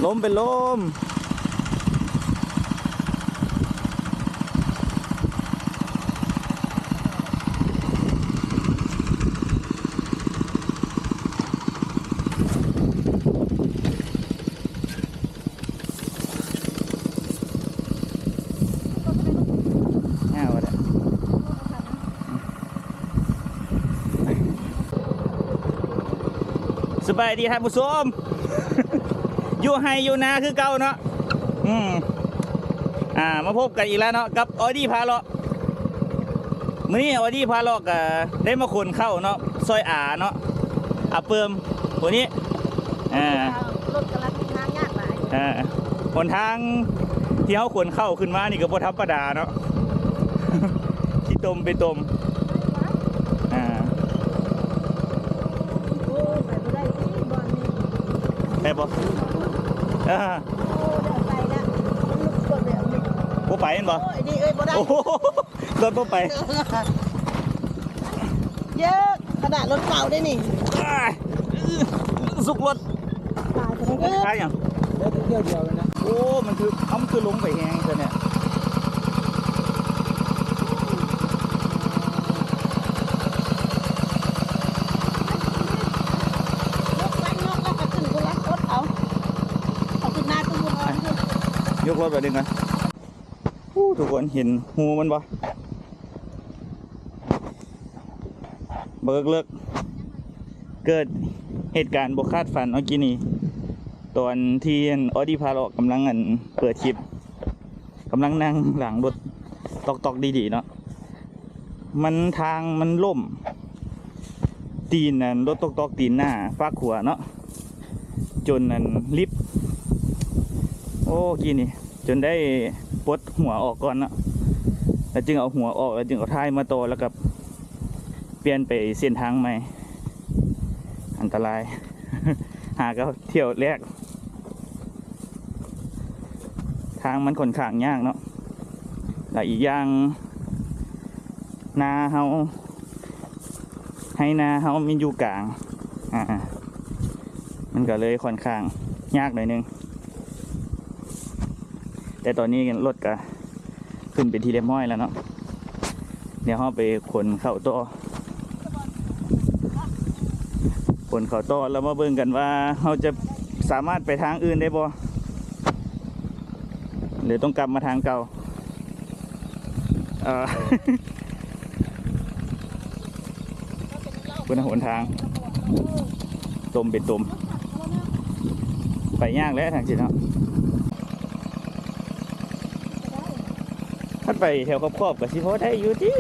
ລົມເປັນລົມ. ຍາວແທ້. ສະບາຍດີທ່ານຜູ້ຊົມ ຢູ່ໄຮ່ຢູ່ນາຄືເກົ່າເນາະ. ອືມ ອ່າ ມາພົບກັນອີກແລ້ວເນາະ ກັບອໍດີພາເລາະ. ມື້ນີ້ອໍດີພາເລາະກະໄດ້ມາຂົນເຂົ້າເນາະ ຊ່ອຍອາເນາະ ອາເປີມ ຜູ້ນີ້ ອ່າ ລົດກຳລັງເດີນທາງຍາກຫຼາຍ. ເອີ ຫົນທາງທີ່ເຮົາຂົນເຂົ້າຂຶ້ນມານີ້ກໍບໍ່ທຳມະດາເນາະ ຂີ້ຕົມໄປຕົມ. ອ່າ ໂອ້ຍ ໄປບໍ່ໄດ້ຕິບ່ອນນີ້ ໄປບໍ່? ເອີ ໂອ້ ໄດ້ໄປລະ ມັນລຸກກົດແລ້ວນີ້ ບໍ່ໄປແມ່ນບໍ່? ໂອ້ຍ ນີ້ເອີຍ ບໍ່ໄດ້ ໂອ້ໂຫ ລົດບໍ່ໄປ ເຢີະ ຂະໜາດລົດເກົ່າໄດ້ນີ້ ສຸກລົດ ຕາຍໄປແລ້ວ ມັນຄ້າຍຫຍັງ? ໄດ້ແຕ່ຖ້ຽວດຽວເລີຍນະ ໂອ້ ມັນຄື ເອົ້າ ມັນຄືລົງໄປແຮງແທ້ແທ້. ຍົກລົດໄປດຶງກ່ອນ. ໂອ້ ທຸກຄົນເຫັນຮູມັນບໍ່? ເລິກໆ ເກີດເຫດການບໍ່ຄາດຝັນເນາະ ກີ້ນີ້ ຕອນທີ່ອັນ ອໍດີພາເລາະກຳລັງອັນ ເປີດຄລິບ ກຳລັງນັ່ງຫຼັງລົດຕອກໆ ດີໆ ເນາະ ມັນ ທາງມັນລົ້ມ ຕີນອັນ ລົດຕອກໆ ຕີນໜ້າຟາກຂວາເນາະ ຈົນອັນ ລິບ ໂອ້ ກີ້ນີ້ ຈົນໄດ້ປົດຫົວອອກກ່ອນເນາະ ແລ້ວຈຶ່ງເອົາຫົວອອກ ແລ້ວຈຶ່ງເອົາທ້າຍມາຕໍ່ ແລ້ວກໍປ່ຽນໄປເສັ້ນທາງໃໝ່. ອັນຕະລາຍ ຫາກໍຖ້ຽວແລກ ທາງມັນຂ້ອນຂ້າງຍາກເນາະ ແລ້ວອີກຢ່າງນາເຮົາ ໄຮ່ນາເຮົາມີຢູ່ກາງ ອ່າ ມັນກໍເລີຍຂ້ອນຂ້າງຍາກໜ້ອຍໜຶ່ງ ແຕ່ຕອນນີ້ລົດກະຂຶ້ນເປັນທີ່ຮຽບຮ້ອຍແລ້ວເນາະ ດຽວເຮົາໄປຂົນເຂົ້າຕໍ່ ຂົນເຂົ້າຕໍ່ ແລ້ວມາເບິ່ງກັນວ່າເຮົາຈະສາມາດໄປທາງອື່ນໄດ້ບໍ່ ຫຼືຕ້ອງກັບມາທາງເກົ່າ. ເອີ ພຸ້ນນະ ຫົນທາງຕົມເປັນຕົມ ໄປຍາກແຫຼະທາງຊີ້ເນາະ ຄັນໄປແຖວຂອບໆ ກໍຊິພໍໄດ້ຢູ່ຕິ.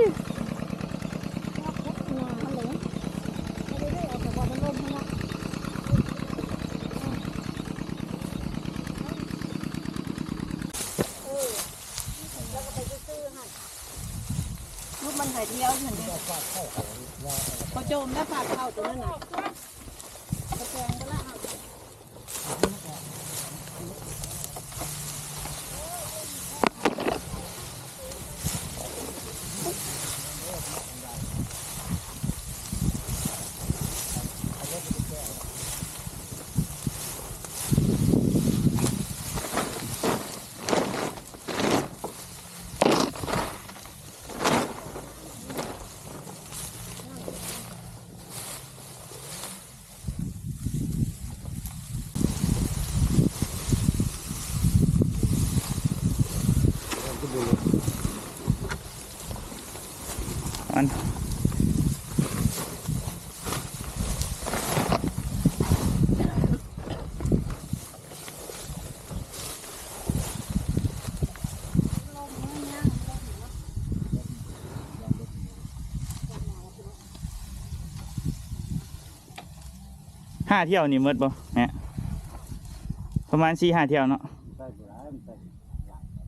ມັນໄປທ່ຽວຫັ້ນເດ້ ເຂົາໂຈມແລ້ວພາເຂົ້າຕົວນັ້ນນະ ເຂົາແຈງໄປແລ້ວ. ມັນ ຫ້າຖ້ຽວນີ້ໝົດບໍ່ແມ່? ປະມານສີ່ຫ້າຖ້ຽວເນາະ.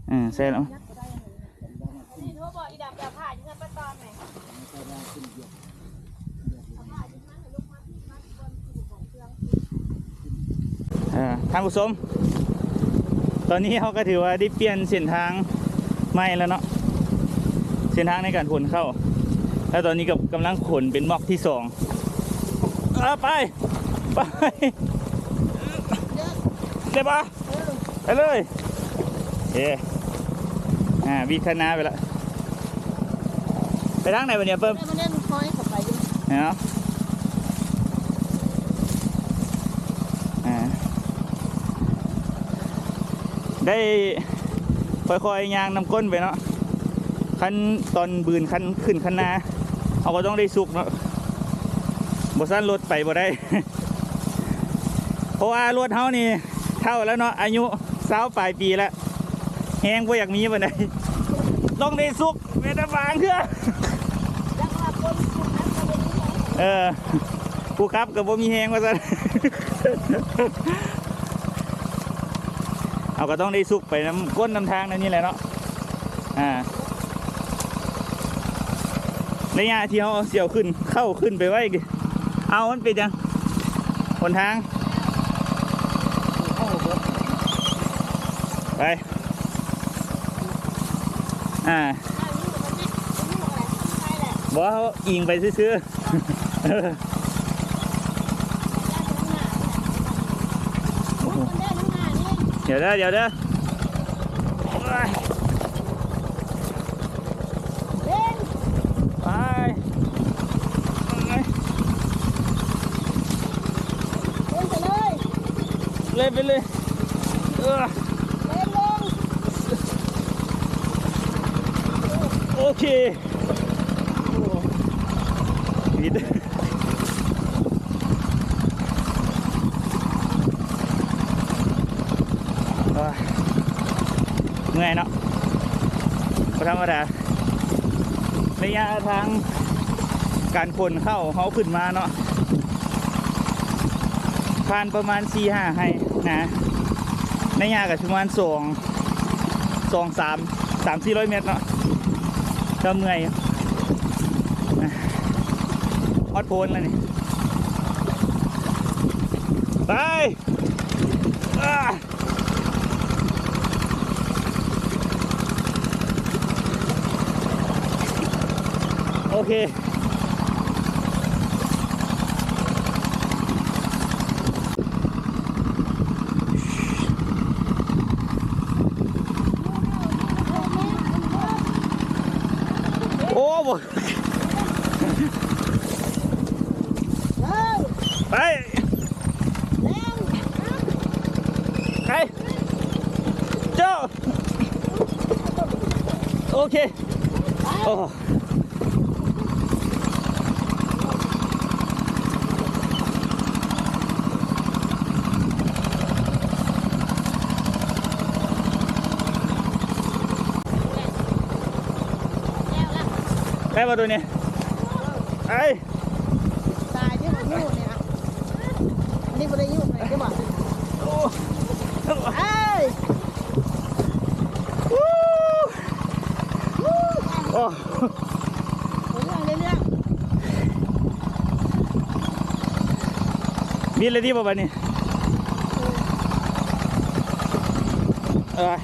ເອີ ໃສ່ແລ້ວ. ເອີ ທ່ານຜູ້ຊົມ ຕອນນີ້ເຮົາກໍຖືວ່າໄດ້ປ່ຽນເສັ້ນທາງໃໝ່ແລ້ວເນາະ ເສັ້ນທາງໃນການຂົນເຂົ້າ ແລ້ວຕອນນີ້ກໍກຳລັງຂົນເປັນມັອກທີສອງ. ເອີ ໄປ ໄປ. ໄດ້ປະ? ເອີ ໄປເລີຍ. ເອ ອ່າ ວິກທາງໜ້າໄປລະ. ໄປທາງໃດບັດນີ້ເພີ່ມ? ໄປທາງນັ້ນ ຄອຍເຂົ້າໄປຢູ່ ເນາະ. ອ່າ ໄດ້ຄ່ອຍໆຍ່າງນຳກົ້ນໄປເນາະ. ຄັນຕອນບືນ ຄັນຂຶ້ນຄັນນາ ເຮົາກໍຕ້ອງໄດ້ສຸກເນາະ, ບໍ່ຊັ້ນລົດໄປບໍ່ໄດ້. ເພາະວ່າລົດເຮົານີ້ເຖົ້າແລ້ວເນາະ, ອາຍຸຊາວປາຍປີແລ້ວ, ແຮງບໍ່ຢາກມີປານໃດ. ຕ້ອງໄດ້ສຸກ ແມ່ນແຕ່ບາງເທື່ອ ເອີ ຜູ້ຂັບກໍບໍ່ມີແຮງວ່າຊັ້ນ. ເຮົາກໍຕ້ອງໄດ້ສຸກໄປນຳກົ້ນນຳທາງແນວນີ້ແຫຼະເນາະ. ອ່າ ໄລຍະທີ່ເຮົາສຽວຂຶ້ນ ເຂົ້າຂຶ້ນໄປໄວ ເອົາ ມັນເປັນຫຍັງ ຫົນທາງ ໄປ ອ່າ ບໍ່ ເຮົາອີງໄປຊື່ໆ. ດຽວເດີ ດຽວເດີ ໄປ ໄປ ເລີຍ ໄປເລີຍ ເອີ ໂອເຄ ເມື່ອຍເນາະ ບໍ່ທຳມະດາ. ໄລຍະທາງການຂົນເຂົ້າເຮົາຂຶ້ນມາເນາະ ຜ່ານປະມານສີ່ຫ້າໄຮ່ນາ, ໄລຍະກໍປະມານສອງ ສອງ ສາມ ສາມສີ່ຮ້ອຍແມັດເນາະ. ກໍເມື່ອຍ ຮອດໂພນແລ້ວນີ້ ໄປ ໂອເຄ ໂອ້ ບໍ່ ໄປ ໄປ ເຈົ້າ ໂອເຄ ໂອ້ ໄດ້ບໍ່ໂຕນີ້? ໄອ້ ຕາຍເດ້ ບໍ່ຢູ່ນີ້ນະ ອັນນີ້ບໍ່ໄດ້ຢູ່ໄປເດ້ບໍ່? ໂອ້ ເອີຍ ໂອ້ ເລື່ອງ ເລື່ອງ ບິດແລ້ວຕິບໍ່ບາດນີ້? ເອີຍ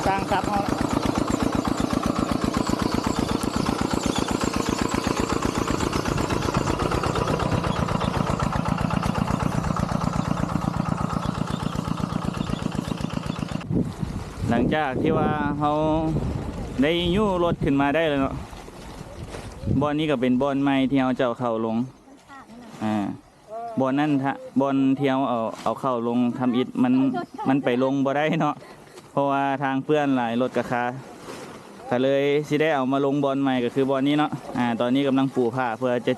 ສ້າງສັບເຮົາ ຫຼັງຈາກທີ່ວ່າເຮົາໄດ້ຍູ້ລົດຂຶ້ນມາໄດ້ແລ້ວເນາະ, ບ່ອນນີ້ກໍເປັນບ່ອນໃໝ່ທີ່ເຮົາຈະເອົາເຂົ້າລົງ ອ່າ ບ່ອນນັ້ນ ບ່ອນທີ່ເຮົາເອົາ ເອົາເຂົ້າລົງທຳອິດ ມັນ ມັນໄປລົງບໍ່ໄດ້ເນາະ ເພາະວ່າທາງເປື້ອນຫຼາຍ ລົດກະຄາ ກະເລີຍຊິໄດ້ເອົາມາລົງບ່ອນໃໝ່ ກະຄືບ່ອນນີ້ເນາະ. ອ່າ ຕອນນີ້ກຳລັງປູຜ້າເພື່ອຈະ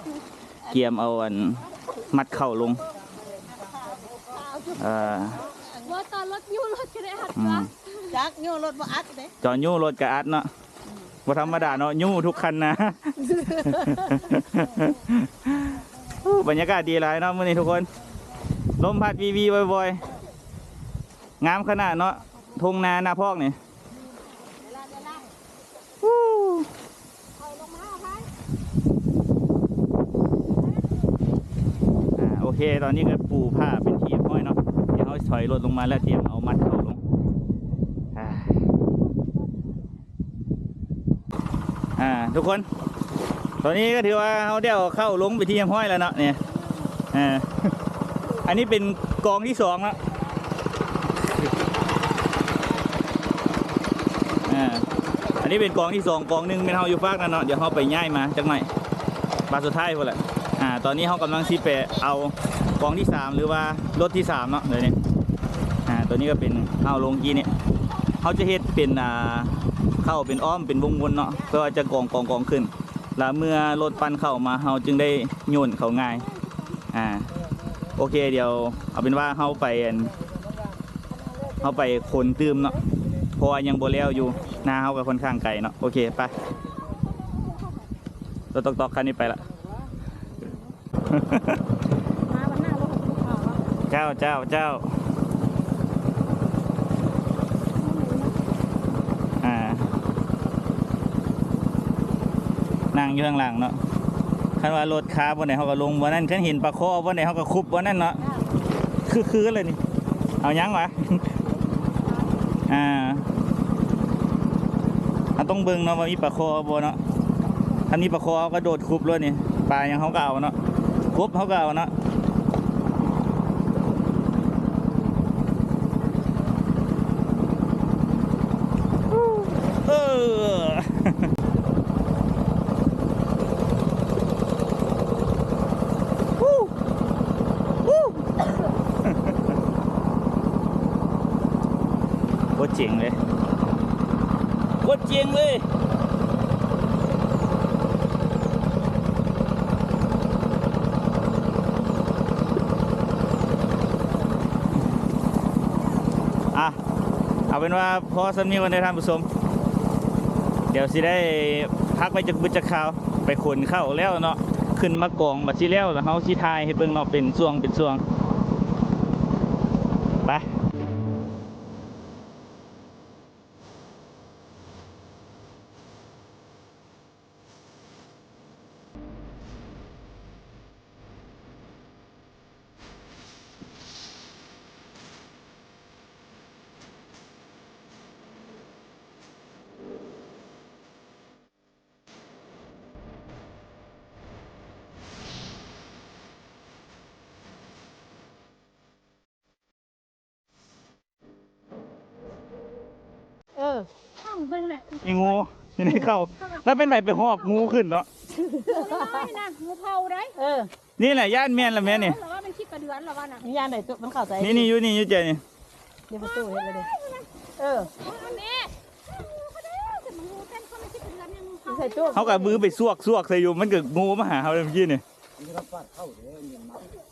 ກຽມເອົາອັນມັດເຂົ້າລົງ ເອີ ບໍ່ ຕອນລົດຍູ້ລົດກະໄດ້ອັດ ອືມ ວ່າ ຈັກຍູ້ລົດບໍ່ອັດເດ້ ຕອນຍູ້ລົດກະອັດເນາະ. ບໍ່ທຳມະດາເນາະ ຍູ້ທຸກຄັນນະ. ໂອ້ ບັນຍາກາດດີຫຼາຍເນາະມື້ນີ້ທຸກຄົນ, ລົມພັດວີໆ ວອຍໆ ງາມຂະໜາດເນາະ ທົ່ງນານາພອກນີ້. ອ່າ ໂອເຄ ຕອນນີ້ກໍປູຜ້າເປັນທີ່ຮຽບຮ້ອຍເນາະ, ດຽວເຮົາຖອຍລົດລົງມາແລ້ວ ຕຽມເອົາມັດເຂົ້າລົງ. ອ່າ ອ່າ ທຸກຄົນ ຕອນນີ້ກໍຖືວ່າເຮົາໄດ້ເອົາເຂົ້າລົງເປັນທີ່ຮຽບຮ້ອຍແລ້ວເນາະ ນີ້. ອ່າ ອັນນີ້ເປັນກອງທີສອງແລ້ວ ອ່າ ອັນນີ້ເປັນກອງທີສອງ ກອງໜຶ່ງແມ່ນເຮົາຢູ່ຟາກນັ້ນເນາະ ດຽວເຮົາໄປຍ້າຍມາຈັກໜ່ອຍ ບາດສຸດທ້າຍພຸ້ນແຫຼະ. ອ່າ ຕອນນີ້ເຮົາກຳລັງຊິໄປເອົາກອງທີສາມ ຫຼືວ່າລົດທີສາມເນາະ ດຽວນີ້. ອ່າ ຕົວນີ້ກໍເປັນເຮົາລົງກີ້ນີ້ ເຮົາຈະເຮັດເປັນ ອ່າ ເຂົ້າເປັນອ້ອມເປັນວົງວົນເນາະ ເພື່ອວ່າຈະກອງໆໆຂຶ້ນ ລະເມື່ອລົດປັ່ນເຂົ້າມາ ເຮົາຈຶ່ງໄດ້ໂຍນເຂົ້າງ່າຍ. ອ່າ ໂອເຄ ດຽວເອົາເປັນວ່າເຮົາໄປ ອັນ ເຮົາໄປຂົນຕື່ມເນາະ ເພາະວ່າຍັງບໍ່ແລ້ວຢູ່ ນາເຮົາກໍຄ່ອນຂ້າງໄກເນາະ. ໂອເຄ ໄປ ລົດຕອກໆຄັນນີ້ໄປລະ. ເຈົ້າ ເຈົ້າ ເຈົ້າ ອ່າ ນັ່ງຢູ່ຂ້າງຫຼັງເນາະ. ຄັນວ່າລົດຄາບ່ອນໃດເຮົາກໍລົງບ່ອນນັ້ນ ຄັນເຫັນປາຄໍ່ບ່ອນໃດເຮົາກໍຄຸບບ່ອນນັ້ນເນາະ. ຄືໆເລີຍນີ້ ເອົາຫຍັງຫວາ? ອ່າ ເຮົາຕ້ອງເບິ່ງເນາະວ່າມີປາຄໍ່ບໍ່ເນາະ. ຄັນມີປາຄໍ່ເຮົາກະໂດດຄຸບໂລດນີ້ ປາຫຍັງເຮົາກະເອົາເນາະ ກົບເຮົາກະເອົາເນາະ. ເອີ ໂຄດເຈັງເລີຍ ໂຄດເຈັງເລີຍ. ອ່ະ ເອົາເປັນວ່າພໍສ່ຳນີ້ກ່ອນເດີທ່ານຜູ້ຊົມ ດຽວຊິໄດ້ພັກໄວ້ຈັກບຶດຈັກຄາວ ໄປຂົນເຂົ້າແລ້ວເນາະ ຂຶ້ນມາກອງບັດຊິແລ້ວ ແລ້ວເຮົາຊິຖ່າຍໃຫ້ເບິ່ງເນາະ ເປັນຊ່ວງເປັນຊ່ວງ ໄປ. ເອີ ເບິ່ງແຫຼະ ມີງູຢູ່ໃນເຂົ້າ ແລ້ວເປັນໃຜໄປຫອບງູຂຶ້ນເນາະ ງູນ້ອຍນະ ງູເຜົາໄດ໋ ເອີ ນີ້ແຫຼະ ຢ້ານແມ່ນລະແມ່ນີ້ ລະວ່າມັນຂີ້ກະເດືອນລະວ່ານະ ມີຢ້ານໃດໂຕ ມັນເຂົ້າໃສ່ ນີ້ໆ ຢູ່ນີ້ ຢູ່ໃຈນີ້ ດຽວປະຕູເຮັດໄວ້ເດ້ ເອີ ແມ່ ໃສ່ຕູ້ ເຮົາກະມືໄປຊວກໆໃສ່ຢູ່ ມັນກະງູມາຫາເຮົາເມື່ອກີ້ນີ້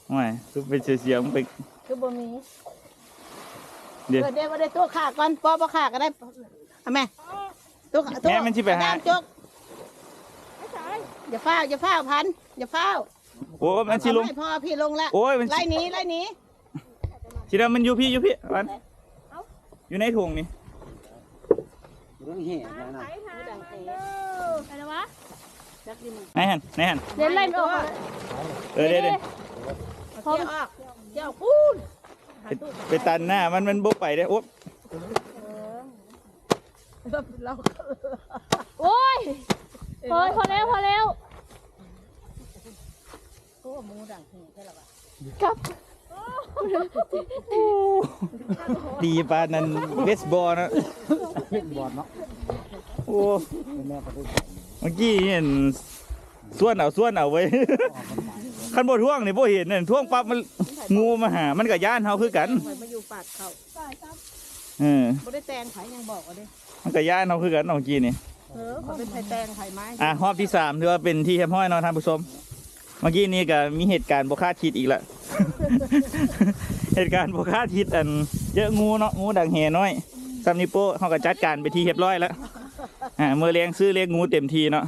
ໂອ້ຍ ຄືເປັນເສຍງ ເປັນ ຄືບໍ່ມີ ເດ້ ເອີ ເດ້ ບໍ່ໄດ້ ໂຕຂ້າກ່ອນ ບໍ່ ບໍ່ຂ້າກະໄດ້ ເອົາແມ່ ໂຕ ໂຕ ແມ່ມັນຊິໄປຫາ ດ້າມຈົກ ຢ່າຟ້າວ ຢ່າຟ້າວ ພັນ ຢ່າຟ້າວ ໂອ້ ມັນຊິລົງ ເອົາໃຫ້ພໍ່ພີ່ລົງລະ ໂອ້ຍ ມັນຊິ ໄລ່ໜີ ໄລ່ໜີ ຊິໄດ້ ມັນຢູ່ພີ້ ຢູ່ພີ້ ອັນ ຢູ່ໃນຖົງນີ້ ເບິ່ງແຫ່ນະ ໃນຫັ້ນ ໃນຫັ້ນ ເດ້ ໄລ່ມັນອອກ ເອີ ເດ້ ເດ້ ເອົາເກຍອອກ ເກຍອອກພຸ້ນ ໄປ ໄປຕັນໜ້າມັນ ມັນບໍ່ໄປເດ້ ໂອ້ ໂອ້ຍ ພໍ ພໍແລ້ວ ພໍແລ້ວ ໂອ້ ໝູດັງແຮງແທ້ລະວະ ກັບ ຕີປານນັ້ນເບສບອລນະ ເບສບອລເນາະ ໂອ້ ເມື່ອກີ້ເຫັນ ຊວນເອົາ ຊວນເອົາເວີຍ ຄັນບໍ່ທ້ວງນີ້ບໍ່ເຫັນນັ້ນ ທ້ວງປັບມັນ ງູມາຫາ ມັນກະຢ້ານເຮົາຄືກັນ ຂ້ອຍມາຢູ່ປາກເຂົ້າ ເອີ ບໍ່ໄດ້ແຕ່ງໃຜ ຍັງບອກວ່າເດ້ ມັນກະຢ້ານເຮົາຄືກັນເນາະ ເມື່ອກີ້ນີ້ ເອີ ເຂົາເປັນໃຜແຕ່ງໃຜມາ ອ່ະ ຮອບທີສາມ ຖືວ່າເປັນທີ່ຮຽບຮ້ອຍເນາະທ່ານຜູ້ຊົມ ເມື່ອກີ້ນີ້ກະມີເຫດການບໍ່ຄາດຄິດອີກລະ ເຫດການບໍ່ຄາດຄິດ ອັນ ເຈີງູເນາະ ງູດັງແຫນ້ອຍ ຊ່ຳນິ້ວໂປ້ ເຮົາກະຈັດການເປັນທີ່ຮຽບຮ້ອຍລະ ອ່າ ມື້ແລງຊື້ເລກງູເຕັມທີ່ເນາະ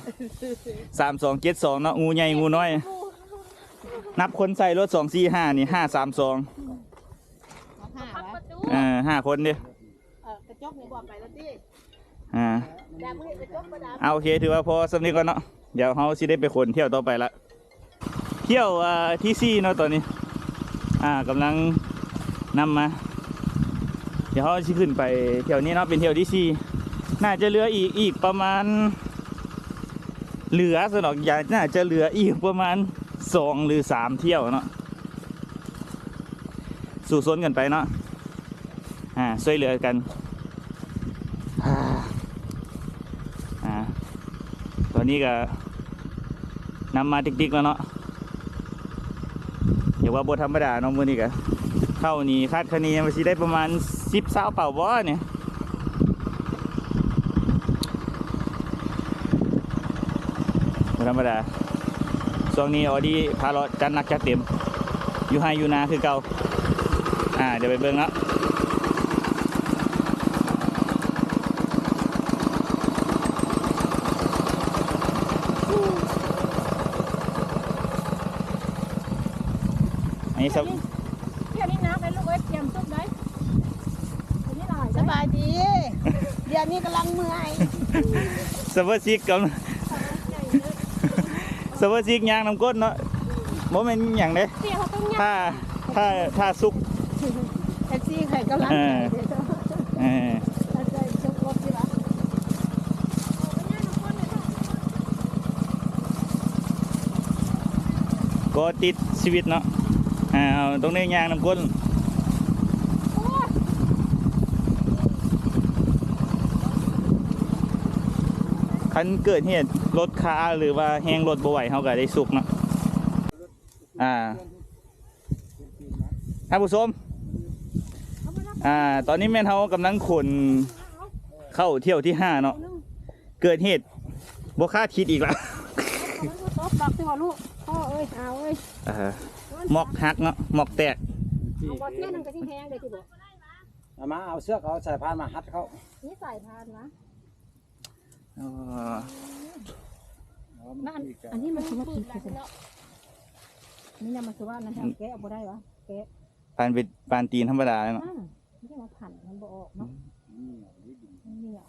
ສາມສອງເຈັດສອງເນາະ ງູໃຫຍ່ງູນ້ອຍ ນັບຄົນໃສ່ລົດ ສອງ ສີ່ ຫ້າ ນີ້ ຫ້າ ສາມ ສອງ ເອີ ຫ້າຄົນເດ້ ເອີ ກະຈົກນີ້ບອກໄປລະຕິ ອ່າ ດຳເຮັດກະຈົກບໍ່ດຳ ເອົາ ໂອເຄ ຖືວ່າພໍສ່ຳນີ້ກ່ອນເນາະ ດຽວເຮົາຊິໄດ້ໄປຂົນຖ້ຽວຕໍ່ໄປລະ ຖ້ຽວ ອ່າ ທີສີ່ເນາະ ຕອນນີ້ ອ່າ ກຳລັງນຳມາ ດຽວເຮົາຊິຂຶ້ນໄປຖ້ຽວນີ້ເນາະ ເປັນຖ້ຽວທີສີ່ ໜ້າຈະເຫຼືອອີກ ອີກປະມານ ເຫຼືອຊັ້ນດອກ ໜ້າຈະເຫຼືອອີກປະມານສອງ ຫຼື ສາມຖ້ຽວເນາະ ສູ້ຊົນກັນໄປເນາະ ອ່າ ຊ່ວຍເຫຼືອກັນ ອ່າ ອ່າ ຕອນນີ້ກໍນຳມາຕິກໆແລ້ວເນາະ ຖືວ່າບໍ່ທຳມະດາເນາະ ມື້ນີ້ກໍເຂົ້ານີ້ຄາດຄະເນວ່າຊິໄດ້ປະມານສິບ ຊາວເປົາບໍ່ນີ້ ບໍ່ທຳມະດາ. ຊ່ວງນີ້ອໍດີພາເລາະ ຈັດໜັກຈັດເຕັມ ຢູ່ໄຮ່ຢູ່ນາຄືເກົ່າ. ອ່າ ດຽວໄປເບິ່ງເນາະ ອັນນີ້ ດຽວນີ້ໜັກເດ້ລູກເອີຍ ກຽມສຸກໄດ໋ ດຽວນີ້ຫຼາຍໄດ໋. ສະບາຍດີ ດຽວນີ້ກຳລັງເມື່ອຍ ສະມາຊິກກຳ ສະມາຊິກຍ່າງນຳກົ້ນເນາະ ບໍ່ແມ່ນຫຍັງເດ້ ຖ້າ ຖ້າ ຖ້າສຸກ ແທັກຊີໃຫ້ກຳລັງ ເອີ ເອີ ກໍຕິດຊີວິດເນາະ ອ່າ ເຮົາຕ້ອງໄດ້ຍ່າງນຳກົ້ນ. ຄັນເກີດເຫດລົດຄາ ຫຼືວ່າແຮງລົດບໍ່ໄຫວ ເຮົາກໍໄດ້ສຸກເນາະ ອ່າ ທ່ານຜູ້ຊົມ ອ່າ ຕອນນີ້ແມ່ນເຮົາກຳລັງຂົນເຂົ້າຖ້ຽວທີຫ້າເນາະ ເກີດເຫດບໍ່ຄາດຄິດອີກລະ ຕົກດອກຕິວ່າລູກ ພໍ່ເອີຍ ອາວເອີຍ ອ່າ ໝອກຫັກເນາະ ໝອກແຕກ ເອົາບໍ່ ຖ້ຽວໜຶ່ງກໍຊິແຮງເດ້ຕິບໍ່ ເອົາມາ ເອົາເຊືອກ ເອົາສາຍພານມາຮັດເຂົ້າ ມີສາຍພານວະ ເອີ ນັ້ນ ອັນນີ້ມັນຄືວ່າຕິດ ນີ້ນະ ມັນຄືວ່ານັ້ນ ແກະອອກບໍ່ໄດ້ຫວາ ແກະ ປານເປັນ ປານຕີນທຳມະດາເນາະ ອືມ ມັນຍັງວ່າຜັນ ມັນບໍ່ອອກເນາະ ມັນໜຽວ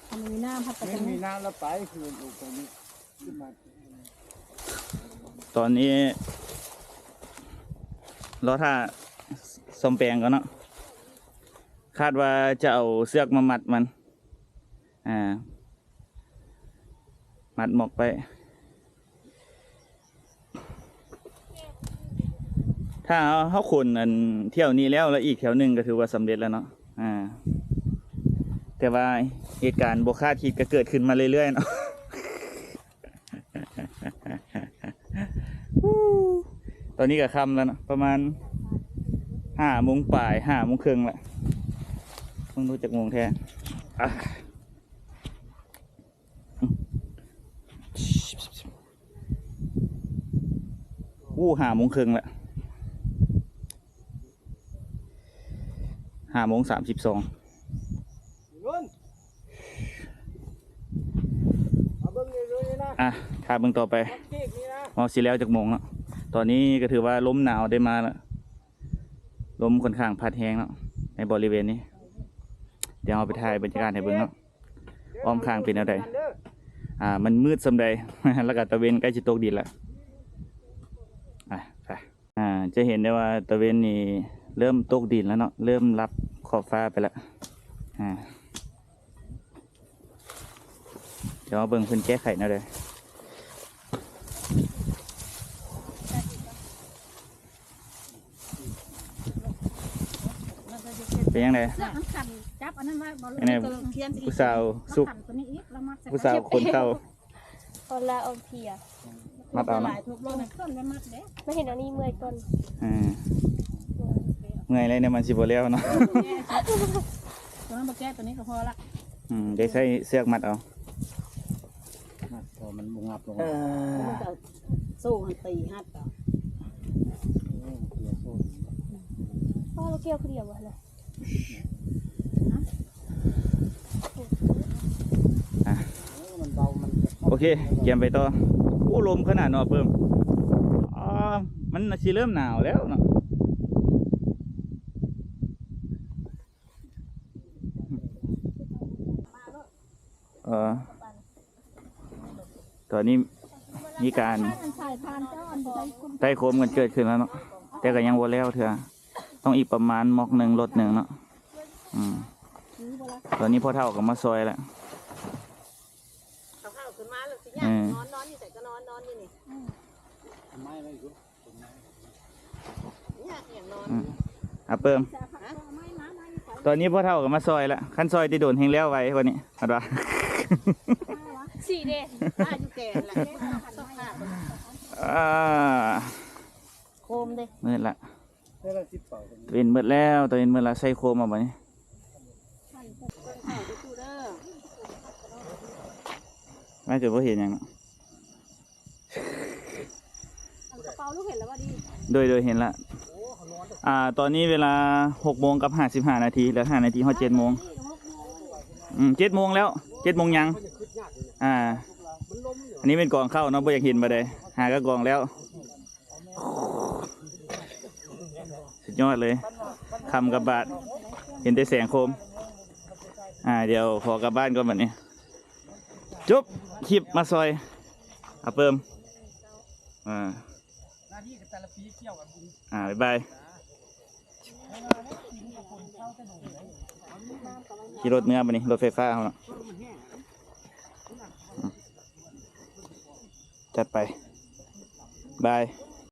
ຄັນມີນ້ຳພັດໄປ ມັນມີນ້ຳແລ້ວໄປ ຄືອອກໄປນີ້ ຂຶ້ນມາ ຕອນນີ້ລໍຖ້າສ້ອມແປງກ່ອນເນາະ ຄາດວ່າຈະເອົາເຊືອກມາມັດມັນ ອ່າ ມັດໝອກໄວ້ ຖ້າເຮົາຂົນອັນຖ້ຽວນີ້ແລ້ວ ແລ້ວອີກຖ້ຽວໜຶ່ງກໍຖືວ່າສຳເລັດແລ້ວເນາະ ອ່າ ແຕ່ວ່າເຫດການບໍ່ຄາດຄິດກໍເກີດຂຶ້ນມາເລື້ອຍໆເນາະ. ຕອນນີ້ກໍຄ່ຳແລ້ວເນາະ ປະມານຫ້າໂມງປາຍ ຫ້າໂມງເຄິ່ງລະ ເບິ່ງດູຈັກໂມງແທ້ ອ່າ ໂອ້ ຫ້າໂມງເຄິ່ງລະ ຫ້າໂມງສາມສິບສອງ ອ່ະ ຖ້າເບິ່ງຕໍ່ໄປ ວ່າຊິແລ້ວຈັກໂມງເນາະ ຕອນນີ້ກໍຖືວ່າລົມໜາວໄດ້ມາລະ ລົມຂ້ອນຂ້າງພັດແຮງເນາະ ໃນບໍລິເວນນີ້ ດຽວເຮົາໄປຖ່າຍບັນຍາກາດໃຫ້ເບິ່ງເນາະ ອ້ອມຂ້າງເປັນແນວໃດ ອ່າ ມັນມືດສ່ຳໃດ ແລ້ວກໍຕາເວັນໃກ້ຊິຕົກດິນລະ ອ່ະ ໄປ ອ່າ ຈະເຫັນໄດ້ວ່າຕາເວັນນີ້ເລີ່ມຕົກດິນແລ້ວເນາະ ເລີ່ມລັບຂອບຟ້າໄປລະ ອ່າ ດຽວມາເບິ່ງເພິ່ນແກ້ໄຂແນວໃດ ເປັນຈັ່ງໃດ ເຊືອກມັນຂັນ ຈັບອັນນັ້ນໄວ້ ເປັນຈັ່ງໃດ ຜູ້ສາວສຸກ ຜູ້ສາວຂົນເຂົ້າ ຄົນລາວເອົາເພຍ ມັດເອົາເນາະ ມາເຫັນອັນນີ້ເມື່ອຍກ່ອນ ເອີ ເມື່ອຍແລ້ວນີ້ມັນຊິບໍ່ແລ້ວເນາະ ຕົວນັ້ນບໍ່ແກ້ ຕົວນີ້ກໍພໍລະ ອືມ ໄດ້ໃຊ້ເຊືອກມັດເອົາ ມັດເອົາ ມັນບໍ່ຫງັບລົງ ເອີ ມັນກໍໂສ້ຫັ້ນຕີຮັດເອົາ ພໍລະ ແກ້ວຜູ້ດຽວບໍ່ລະ ອ່ະ ໂອເຄ ກຽມໄປຕໍ່ ໂອ້ ລົມຂະໜາດເນາະ ເພີ່ມ ອໍ ມັນຊິເລີ່ມໜາວແລ້ວເນາະ ເອີ ຕອນນີ້ມີການໄຕ່ໂຄມກັນເກີດຂຶ້ນແລ້ວເນາະ ແຕ່ກໍຍັງບໍ່ແລ້ວເທື່ອ ຕ້ອງອີກປະມານໝອກໜຶ່ງລົດໜຶ່ງເນາະ ອືມ ຕອນນີ້ພໍ່ເຖົ້າກໍມາຊ່ອຍແລ້ວ ເຂົາເຂົ້າຂຶ້ນມາແລ້ວຊິຍາກ ເອີ ນອນ ນອນຢູ່ໃສກໍນອນ ນອນຢູ່ນີ້ ອືມ ໄມ້ໄວ້ຢູ່ ຍາກຫຍັງນອນ ອືມ ອາເປີມ ຕອນນີ້ພໍ່ເຖົ້າກໍມາຊ່ອຍລະ ຄັນຊ່ອຍແຕ່ດົນແຮ່ງແລ້ວໄວກວ່ານີ້ ເພິ່ນວ່າ ສີ່ເດ້ ມາຢູ່ແກ່ນລະ ອ່າ ໂຄມເດ້ ມືດລະ ຕາເວັນໝົດແລ້ວ ຕາເວັນໝົດລະ ໃສ່ໂຄມເອົາບັດນີ້ ມາຈົນບໍ່ເຫັນຫຍັງເນາະ ອັນກະເປົາລູກເຫັນແລ້ວບໍ່ດີ? ໂດຍ ໂດຍ ເຫັນລະ ອ່າ ຕອນນີ້ເວລາຫົກໂມງກັບຫ້າສິບຫ້ານາທີ ເຫຼືອຫ້ານາທີຮອດເຈັດໂມງ ອືມ ເຈັດໂມງແລ້ວ ເຈັດໂມງຍັງ ອ່າ ອັນນີ້ເປັນກອງເຂົ້າເນາະ ບໍ່ຢາກເຫັນປານໃດ ຫາກະກອງແລ້ວ ສຸດຍອດເລີຍ ຄ່ຳກັບບາດ ເຫັນແຕ່ແສງໂຄມ ອ່າ ດຽວຂໍກັບບ້ານກ່ອນບັດນີ້ ຈົບຄລິບມາຊ່ອຍອາເປີມ ອ່າ ອ່າ ບາຍບາຍ ຂີ່ລົດເມືອບັດນີ້ ລົດໄຟຟ້າເຮົາເນາະ ຈັດໄປ ບາຍ.